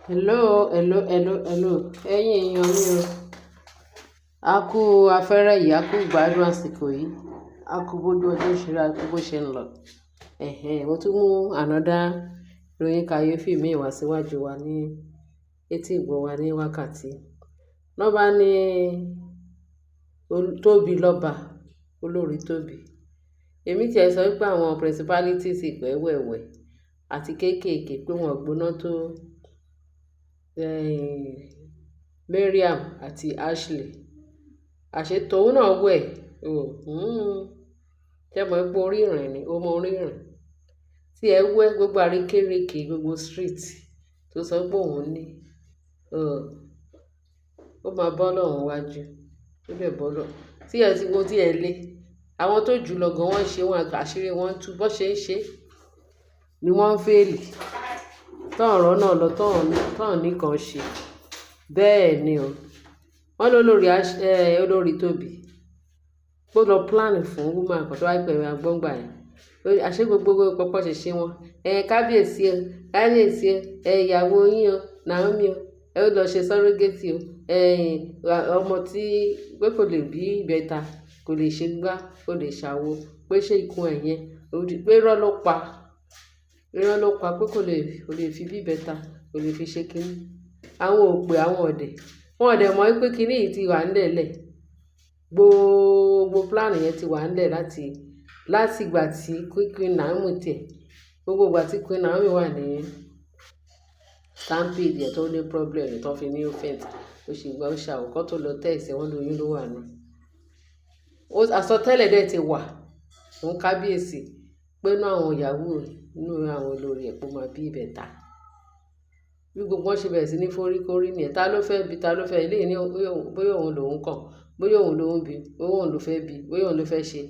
Hello, hello, hello, hello. Ẹ̀yin èèyàn mi o. A kú afẹ́rẹ́ yìí, a kú gbádùn àsìkò yìí. A kú bójú ọjọ́ ṣe rí, a kú bó ṣe ń lọ. Ẹ̀hẹn, mo tún mú another ìròyìn kàyéfì mi wá síwájú wa ní etí ìgbọ́ wa ní wákàtí. Lọ́ bá ní Tóbi lọ́ba, olórí Tóbi. Èmi tí ẹ sọ wípé àwọn principalities ìpẹ́wẹ̀wẹ̀ àti kéékèèké pé wọ́n gbóná tó, Mariam àti Ashley. Àṣé tòun náà wẹ̀. Oh, Ṣé ẹ mọ̀ pé orí ìrìn ni? Ó mọ orí ìrìn. Tí ẹ wẹ̀ gbogbo àrékérekè gbogbo street tó sọ pé òun ní. Oh, ó máa bọ́ lọ́hun wájú. Ó lè bọ́ lọ. Tí ẹ ti wo tí ẹ lé. Àwọn tó jù lọ gan wọ́n ṣe wọ́n àṣírí wọn tú bó ṣe ń ṣe ni wọ́n ń fail. Tán ọ̀rọ̀ náà lọ, tán ní kan ṣe. Bẹ́ẹ̀ ni o. Wọ́n ló lórí olórí Tóbi. Ó lọ plan fún woman kan tó wá pé ẹ gbọ́ ngbà yẹn. Àṣé gbogbo pọpọ ṣìnṣìn wọn. Ẹ kábíyèsí o, kábíyèsí o, ẹ ìyàwó yín o, Naomi o. Ẹ ó lọ ṣe surrogate o. Ẹ ọmọ tí pé kò lè bí ìbẹta, kò lè ṣe gbá, kò lè ṣàwo. Pé ṣé ikùn ẹ̀ yẹn, pé irọ́ ló pa. Irọ́ ló pa pé kò lè fi bí ìbẹta, kò lè fi ṣe kíní. Àwọn òpè, àwọn ọ̀dẹ̀. Wọ́n ò dẹ̀ mọ̀ wípé kíní yìí ti wà nílẹ̀lẹ̀. Gbogbo plan yẹn ti wà nílẹ̀ láti ìgbà tí Queen Naomi tẹ̀. Gbogbo ìgbà tí Queen Naomi wà ní stampede yẹn tó ní problem tó fi ní faint. Ó sì gba, ó ṣàwò kó tó lọ test ẹ wọ́n lóyún ló wà nù. Àsọtẹ́lẹ̀ dẹ̀ ti wà fún kábíyèsí pé inú àwọn ìyàwó inú àwọn olórí ẹ̀ pé ó máa bí ìbẹta. Bí gbogbo wọn ṣe bẹ̀rẹ̀ sí ní foríkorí nìyẹn. Ta ló fẹ́ bí? Ta ló fẹ́? Eléyìí ní bóyá òun lòún kàn, bóyá òun lòún bí, bóyá òun ló fẹ́ bí, bóyá òun ló fẹ́ ṣe.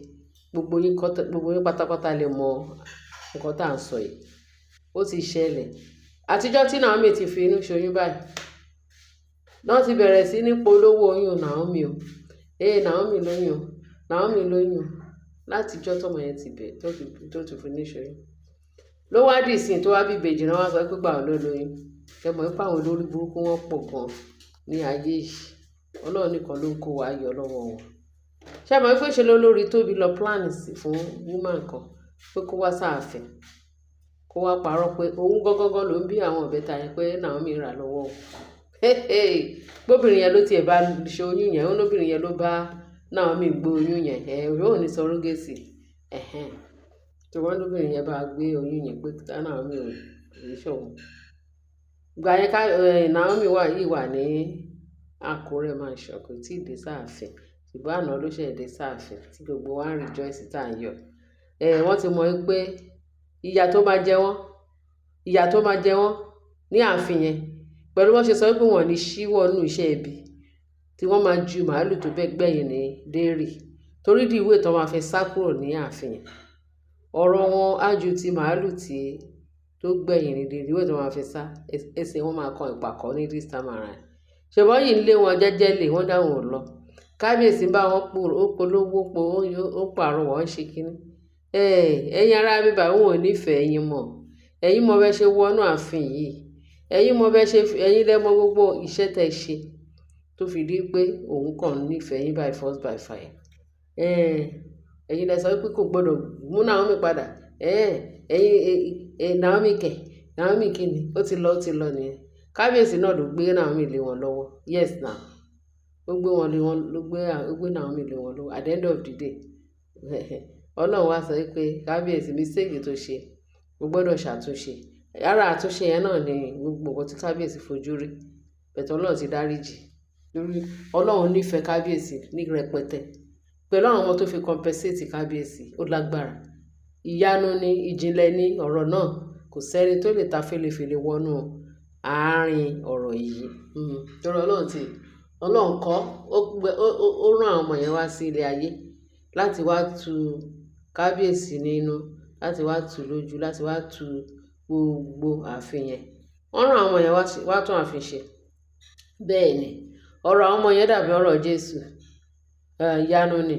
Gbogbo yín kọ́, gbogbo yín pátápátá lè mọ nǹkan tí à ń sọ yìí. Ó ti ṣẹlẹ̀. Àtijọ́ tí Naomi ti fi inú ṣoyún báyìí, náà ti bẹ̀rẹ̀ sí ní polówó oyún Naomi o. "Ee, Naomi lóyún o, Naomi lóyún o." Láti ìjọ́ tọ́mọ yẹn ti bẹ̀, tó ti fi inú ṣoyún. Ló wá dì ìsìn tó wá bí ìbejì náà wá sọ pé gbà wọ́n ló lóyún. Ẹ mọ̀ wípé àwọn olórí burúkú wọ́n pọ̀ gan ní ayé yìí. Ọlọ́run nìkan ló ń kó wa yọ lọ́wọ́ wọn. Ṣé ẹ mọ̀ wípé ṣe lolórí Tóbi lọ plan fún woman kan pé kó wá sáàfin, kó wá parọ́ pé òun gangan ló ń bí àwọn ìbẹta yẹn pé Naomi rà lọ́wọ́ òun. Gbóbìnrin yẹn ló ti ẹ̀ bá ṣe oyún yẹn, ó lóbìnrin yẹn ló bá Naomi gbé oyún yẹn. Ẹ̀ òun ní surrogacy. Ẹ̀hẹn. Tí wọ́n lóbìnrin yẹn bá gbé oyún yẹn pé Naomi ò rí ṣòun. Ìgbà yẹn ká Naomi wà yìí wà ní Àkúrẹ́ mansion, kò tí ì dé sáàfin. Ṣùgbọ́n àná ló ṣẹ̀ dé sáàfin tí gbogbo wa ń rejoice tá ń yọ̀. Wọ́n ti mọ̀ wípé ìyà tó máa jẹ wọ́n, ìyà tó máa jẹ wọ́n ní ààfin yẹn pẹ̀lú bó ṣe sọ wípé wọ́n ní ṣíwọ́ nínú iṣẹ́ ibi tí wọ́n máa ju màálù tó bẹ́ gbẹ̀yìn ní dairy torí di ìwé tó máa fi sá kúrò ní ààfin yẹn. Ọ̀rọ̀ wọn á ju ti màálù tí tó gbẹ̀yìn ní dairy, ìwé tó máa fi sá, ẹsẹ̀ wọn máa kan ìpàkọ́ ní this time around. Ṣùgbọ́n yìí ń lé wọn jẹ́jẹ́lé, wọ́n dá wọn lọ. Kábíyèsí bá wọn ó polówó po, ó pàrọwà, wọ́n ṣe kíní. Ẹ̀yin ará bíbà òun ò nífẹ̀ẹ́ yín mọ̀. Ẹ̀yin mọ bẹ ṣe wọnú ààfin yìí. Ẹ̀yin mọ bẹ ṣe, ẹ̀yin lẹ mọ gbogbo iṣẹ́ tẹ ṣe tó fi di pé òun kàn nífẹ̀ẹ́ yín by force by fire. Ẹ̀yin lẹ sọ wípé kò gbọdọ̀ mú Naomi padà. Ẹ̀yin Naomi kẹ̀, Naomi kíni? Ó ti lọ nìyẹn. Kábíyèsí náà ló gbé Naomi lé wọn lọ́wọ́. Yes now. Ó gbé wọn lé wọn, ló gbé, ó gbé Naomi lé wọn lọ́wọ́. At the end of the day, Ọlọ́run wá sọ wípé kábíyèsí mistake tó ṣe, ó gbọdọ̀ ṣàtúnṣe. Ara àtúnṣe yẹn náà ni gbogbo nǹkan tí kábíyèsí fojú rí. But Ọlọ́run ti dáríjì. Torí Ọlọ́run nífẹ̀ẹ́ kábíyèsí ní rẹpẹtẹ. Pẹ̀lú àwọn ọmọ tó fi compensate kábíyèsí, ó lágbára. Ìyanu ni, ìjìnlẹ̀ ni ọ̀rọ̀ náà. Kò sẹ́ni tó lè ta fèlèfèlè wọnú àárín ọ̀rọ̀ yìí. Torí Ọlọ́run ti, Ọlọ́run kọ́, ó gbé, ó rán àwọn ọmọ yẹn wá sí ilé ayé láti wá tu kábíyèsí nínú, láti wá tu lójú, láti wá tu gbogbo ààfin yẹn. Wọ́n rán àwọn ọmọ yẹn wá tún ààfin ṣe. Bẹ́ẹ̀ ni, ọ̀rọ̀ àwọn ọmọ yẹn dàbí ọ̀rọ̀ Jésù. Ìyanu ni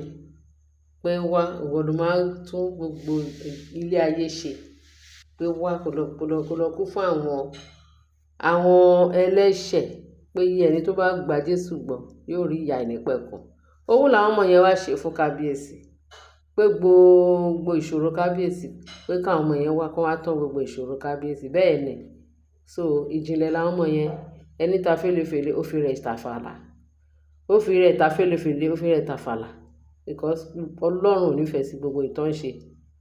pé wá, ìwọ ló máa tún gbogbo ilé ayé ṣe. Pé wá kó lọ, kó lọ, kó lọ kú fún àwọn Àwọn ẹlẹ́ṣẹ̀ pé iye ẹni tó bá gba Jésù gbọ́ yóò rí ìyà àìnípẹ̀kun. Òun làwọn ọmọ yẹn wá ṣe fún kábíyèsí, pé gbogbo ìṣòro kábíyèsí, pé káwọn ọmọ yẹn wá kó wá tán gbogbo ìṣòro kábíyèsí. Bẹ́ẹ̀ ni. So ìjìnlẹ̀ làwọn ọmọ yẹn. Ẹni ta fẹ́lẹ́fẹ́lẹ́, ó fi rẹ̀ tàfàlà. Ó fi rẹ̀ ta fẹ́lẹ́fẹ́lẹ́, ó fi rẹ̀ tàfàlà. Because Ọlọ́run ò nífẹ̀ẹ́ sí gbogbo ìtàn ṣe,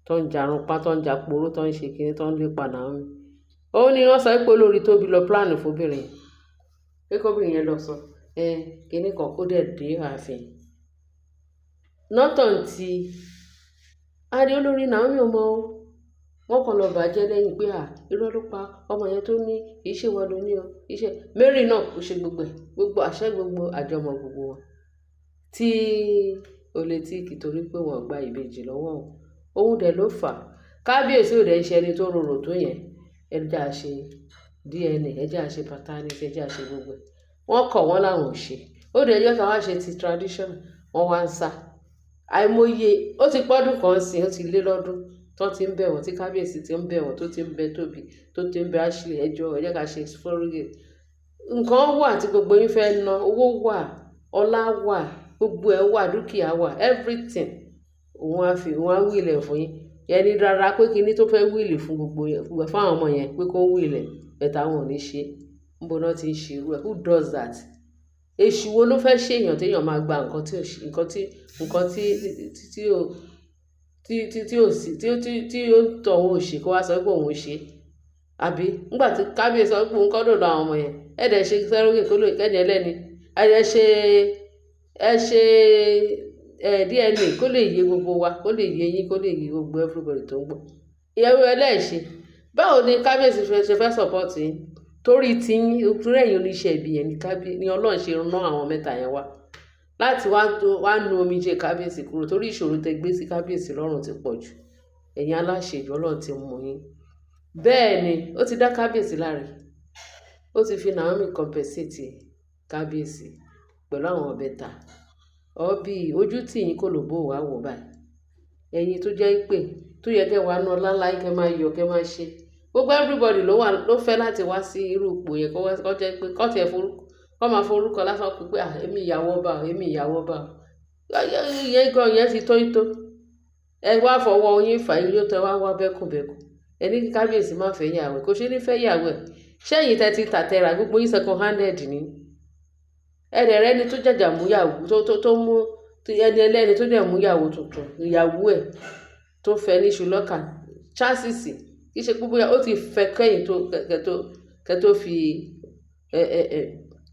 tó ń jarunpá, tó ń japoró, tó ń ṣe kíni, tó ń lépa Naomi. Òun ni wọ́n sọ pé olórí Tóbi lọ plan fún obìnrin yẹn. Pé kí obìnrin yẹn lọ sọ, ẹ kíni kan ó dẹ̀ dé ààfin. Not until a rí olórí Naomi ò mọ̀ o. Wọ́n kàn lọ bàjẹ́ lẹ́yìn pé à, irọ́ ló pa ọmọ yẹn tó ní kì í ṣe ìwọ ló ní o. Kì í ṣe Mary náà ó ṣe gbogbo ẹ̀, gbogbo àṣẹ gbogbo àjọmọ̀ gbogbo wọn. Tí ó lè tí kì torí pé wọ́n gba ìbejì lọ́wọ́ òun. Òun dẹ̀ ló fà. Kábíyèsí ò dẹ̀ ń ṣe ẹni tó rorò tó yẹn. Ẹ jẹ́ á ṣe DNA, ẹ jẹ́ á ṣe paternity, ẹ jẹ́ á ṣe gbogbo ẹ̀. Wọ́n kọ̀ wọ́n láwọn ò ṣe. Ó dẹ̀ jẹ́ ká wá ṣe ti tradition, wọ́n wá ń sá. Àìmọye, ó ti pọ́dún kan sí, ó ti lé lọ́dún tó ti ń bẹ̀ wọ́n, tí kábíyèsí ti ń bẹ̀ wọ́n, tó ti ń bẹ Tóbi, tó ti ń bẹ Ashley, ẹ jọ̀ọ́, ẹ jẹ́ ká ṣe surrogate. Nǹkan wà tí gbogbo yín fẹ́ ná, owó wà, ọlá wà, gbogbo ẹ̀ wà, dúkìá wà, everything. Òun á fi, òun á will ẹ̀ fún yín. Ẹni rárá pé kíni tó fẹ́ will fún gbogbo yẹn, fún àwọn ọmọ yẹn pé kó will ẹ̀, but àwọn ò ní ṣe. Níbo náà tí ń ṣe irú ẹ? Who does that? Èṣù wo ló fẹ́ ṣe èèyàn tí èèyàn máa gba nǹkan tí ò ṣe, nǹkan tí, tí ó, tí, tí, tí ò sí, tí, tí, tí ó ń tọ̀ òun ò ṣe kó wá sọ pé òun ò ṣe. Àbí nígbà tí kábíyèsí sọ pé òun kọ́ ló lọ àwọn ọmọ yẹn, ẹ dẹ̀ ṣe surrogate kó lè kẹ́ni ẹlẹ́ni. Ẹ dẹ̀ ṣe, ẹ ṣe, ẹ DNA kó lè yé gbogbo wa, kó lè yé yín, kó lè yé gbogbo everybody tó ń gbọ́. Ìyàwó ẹlẹ́ṣẹ̀. Báwo ni kábíyèsí ṣe fẹ́ support yín? Torí tí yín, torí ẹ̀yin oníṣẹ́ ibi yẹn ni ní Ọlọ́run ṣe rán àwọn mẹ́ta yẹn wá. Láti wá, wá nu omijé kábíyèsí kúrò torí ìṣòro tẹ gbé sí kábíyèsí lọ́rùn ti pọ̀ jù. Ẹ̀yin aláṣejù Ọlọ́run ti mú yín. Bẹ́ẹ̀ ni, ó ti dá kábíyèsí láre. Ó ti fi Naomi compensate kábíyèsí pẹ̀lú àwọn ìbẹta. Ọbí ojú tí yín kò lò bó wà wò báyìí. Ẹ̀yin tó jẹ́ pé, tó yẹ kí ẹ wá ná ọlá ńlá kí ẹ máa yọ̀ kí ẹ máa ṣe. Gbogbo everybody ló wà, ló fẹ́ láti wá sí irú ipò yẹn kó wá, kó jẹ́ pé kó tí ẹ forúkọ, kó máa forúkọ lásán pé à, èmi ìyàwó ọba, èmi ìyàwó ọba. Ìyẹn gan, ìyẹn ti tó tó. Ẹ wá fọwọ́ yín fà yín yóò tẹ wá wá bẹ́kùnbẹ́kùn. Ẹ ní kí kábíyèsí má fẹ́ ìyàwó ẹ̀, kò ṣe ní fẹ́ ìyàwó ẹ̀. Ṣé ẹ̀yin tẹ ti tàtẹ́ra gbogbo yín second handed ni? Ẹ dẹ̀ rẹ́ni tó jàjà mú ìyàwó, tó mú ẹni ẹlẹ́ni tó dẹ̀ mú ìyàwó tuntun, ìyàwó ẹ̀ tó fẹ́ ní iṣu lọ́kà. Chances kì í ṣe pé bóyá ó ti fẹ́ kẹ́yìn tó, kẹ́ tó fi, ẹ,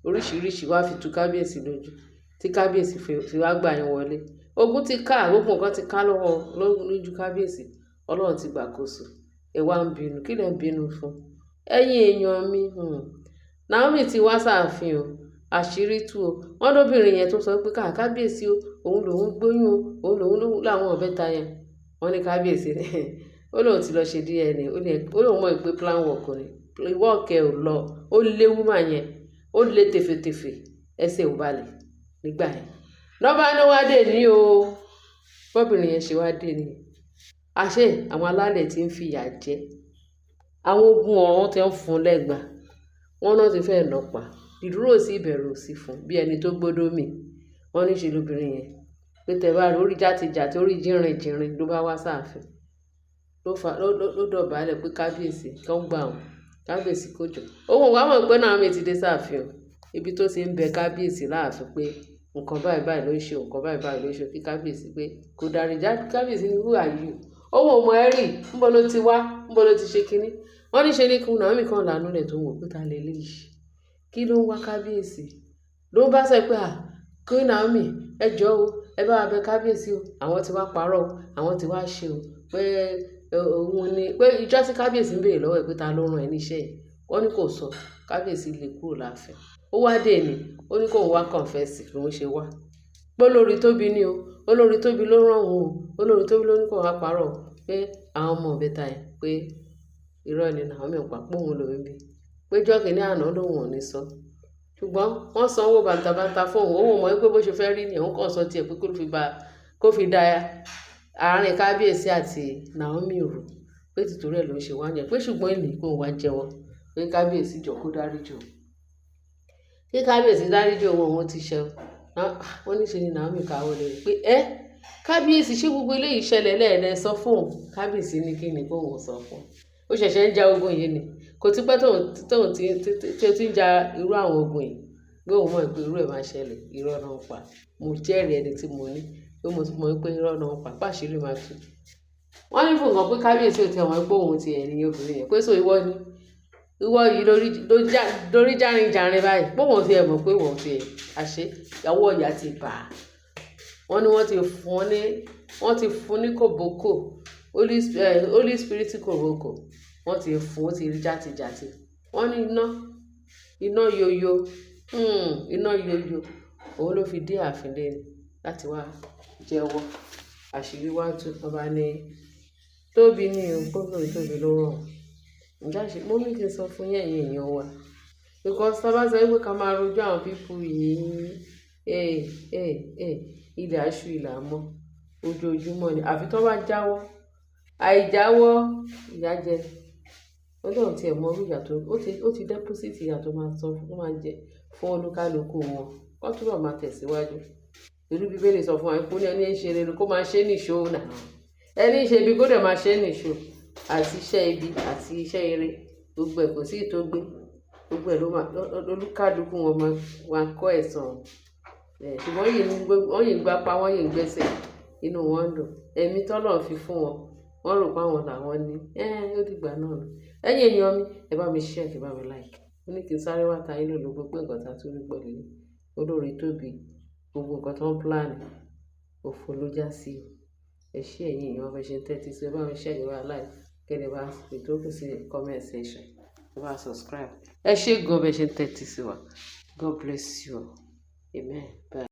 oríṣìíríṣìí wá fi tu kábíyèsí lójú. Tí kábíyèsí fi wá gbà yín wọlé. Ogun ti ká, gbogbo nǹkan ti ká lọ́wọ́ lójú kábíyèsí. Ọlọ́run ti gbàkóso. Ẹ wá ń bínú. Kí lẹ ń bínú fún? Ẹ̀yin èèyàn mi, Naomi ti wá sáàfin o. Àṣírí tú o. Wọ́n lóbìnrin yẹn tó sọ pé ká kábíyèsí o, òun lòún gbóyún o, òun lòún lóhùn láwọn ìbẹta yẹn. Wọ́n ní kábíyèsí ni. Ó lóun ti lọ ṣe DNA. Ó lóun mọ̀ pé plan work ni. Work ẹ ò lọ. Ó lé woman yẹn. Ó lé tèfètèfè. Ẹsẹ̀ ò balẹ̀ nígbà yẹn. Lọ́ba ní wá dé ní o. Bọ́bìnrin yẹn ṣe wá dé ní. Àṣé àwọn alálẹ̀ tí ń fi ìyà jẹ. Àwọn ogun ọ̀run tí ń fún lẹ́gba. Wọ́n náà ti fẹ́ nà pa. Ìdúró sí ìbẹ̀rù ò sí fún bí ẹni tó gbódó mì. Wọ́n ní ṣe lóbìnrin yẹn. Pé tẹ bá rí orí játijàti, orí jìnrìnjìnrìn ló bá wá sáàfin. Ló fa, ló dọ̀bálẹ̀ pé kábíyèsí kí wọ́n gbà òun. Kábíyèsí kó jọ. Òun ò wá mọ̀ pé Naomi ti dé sáàfin o. Ibi tó ti ń bẹ kábíyèsí láàfin pé nǹkan báyìí báyìí ló ń ṣe, nǹkan báyìí báyìí ló ń ṣe kí kábíyèsí pé kò dárí já kábíyèsí ní who are you? Òun ò mọ̀ ẹ́ rí. Níbo ló ti wá? Níbo ló ti ṣe kíní? Wọ́n ní ṣe ní kí Naomi kan lànà lẹ̀ tó ń wò pé ta lè léyìí. Kí ló ń wá kábíyèsí? Ló ń bá sọ pé à, Queen Naomi, ẹ jọ̀ọ́ o, ẹ bá wa bẹ kábíyèsí o. Àwọn tí wá parọ́ o, àwọn tí wá ṣe o. Pé òun ni, pé ìjọ́ tí kábíyèsí ń béèrè lọ́wọ́ ẹ pé ta ló rán ẹ ní iṣẹ́ yìí. Wọ́n ní kò sọ. Kábíyèsí lè kúrò láàfin. Ó wá dé ní, ó ní kó wá confess lòun ṣe wá. Pé olórí Tóbi ni o. Olórí Tóbi ló rán òun o. Olórí Tóbi ló ní kó wá parọ́ o. Pé àwọn ọmọ ìbẹta yẹn pé irọ́ ni Naomi ń pa, pé òun lòún bí. Pé ìjọ́ kìíní àná lòun ò ní sọ. Ṣùgbọ́n wọ́n san owó bàǹtàbàǹtà fún òun. Òun ò mọ̀ wípé bó ṣe fẹ́ rí ni òun kàn sọ tí ẹ pé kó fi bá, kó fi da àárín kábíyèsí àti Naomi rú. Pé tìtorí ẹ ló ń ṣe wá yẹn. Pé ṣùgbọ́n èní kó wá jẹ́wọ́. Pé kábíyèsí jọ̀ọ́ kó dáríjì òun. Kí kábíyèsí dáríjì òun, òun ti ṣẹ̀ o. Wọ́n ní ṣe ni Naomi káwọ́ lérí pé ẹ́ kábíyèsí, ṣé gbogbo eléyìí ṣẹlẹ̀ lẹ́ẹ̀lẹ́ sọ fún òun? Kábíyèsí ní kí ni kó òun sọ fún un. Ó ṣẹ̀ṣẹ̀ ń ja ogun yìí ni. Kò tí pẹ́ tóun tí ń ja irú àwọn ogun yìí. Pé òun mọ̀ pé irú ẹ̀ máa ṣẹlẹ̀, irọ́ náà ń pa. Mo jẹ́rìí ẹni tí mo ní pé mo ti mọ̀ pé irọ́ náà ń pa, pàṣírí máa tú. Wọ́n ní fún nǹkan pé kábíyèsí ò tiẹ̀ mọ̀ pé òun ti ẹ̀ ní obìnrin yẹn. Pé so ìwọ ni, ìwọ yìí lórí járinjárin báyìí. Pé òun ti ẹ̀ mọ̀ pé òun ti ẹ̀ àṣé, ọwọ́ ìyà ti bà á. Wọ́n ní wọ́n ti fún ní kòbókò, Holy Spirit kòbókò. Wọ́n ti fún, ó ti rí játijàti. Wọ́n ní iná, iná yoyo, iná yoyo. Òun ló fi dé ààfin lẹ́ni láti wá jẹ́wọ́. Àṣírí wá tú. Wọ́n bá ní Tóbi ní o, pé olórí Tóbi ló rán òun. Ǹjẹ́ àṣé, mo ní kí n sọ fún yín ẹ̀yin èèyàn wa. Because tí a bá sọ wípé ká máa rojú àwọn people yìí, eh, eh, eh, ilẹ̀ á ṣú ilẹ̀ á mọ́. Ojoojúmọ́ ni. Àfi tí wọ́n bá jáwọ́. Àìjáwọ́, ìyà jẹ. Ọlọ́run tí ẹ mọ irú ìyà tó, ó ti deposit ìyà tó máa san, tó máa jẹ fún olúkálùkù wọn. Kó túbọ̀ máa tẹ̀síwájú. Torí Bíbélì sọ fún wa pé ó ní ẹni ń ṣe rere kó máa ṣe níṣó náà. Ẹni ń ṣe ibi kó dẹ̀ máa ṣe níṣó. Àti iṣẹ́ ibi àti iṣẹ́ rere, gbogbo ẹ̀ kò sí tó gbé. Gbogbo ẹ̀ ló máa, olúkálùkù wọn máa kọ́ ẹ̀san. Ṣùgbọ́n wọ́n yìí ń gbá pa, wọ́n yìí ń gbẹ́sẹ̀, inú wọn ń dùn. Ẹ̀mí tí Ọlọ́run fi fún wọn, wọ́n rò pé àwọn làwọn ní. Ó dìgbà náà ni. Ẹ̀yin èèyàn mi, ẹ bá mi share, kí ẹ bá mi like. Mo ní kí n sáré wá ta yín lólobó pé nǹkan tí a tún rí gbọ́ lélẹ̀. Olórí Tóbi, gbogbo nǹkan tó ń plan, òfo ló já sí o. Ẹ ṣé ẹ̀yin èèyàn, bẹ ṣe ń tẹ́tí sí, ẹ bá mi share, ẹ bá like, kí ẹ bá fi tó kù sí comment section. Ẹ bá subscribe. Ẹ ṣé gan bẹ ṣe ń tẹ́tí sí wa. God bless you all. Amen. Bye.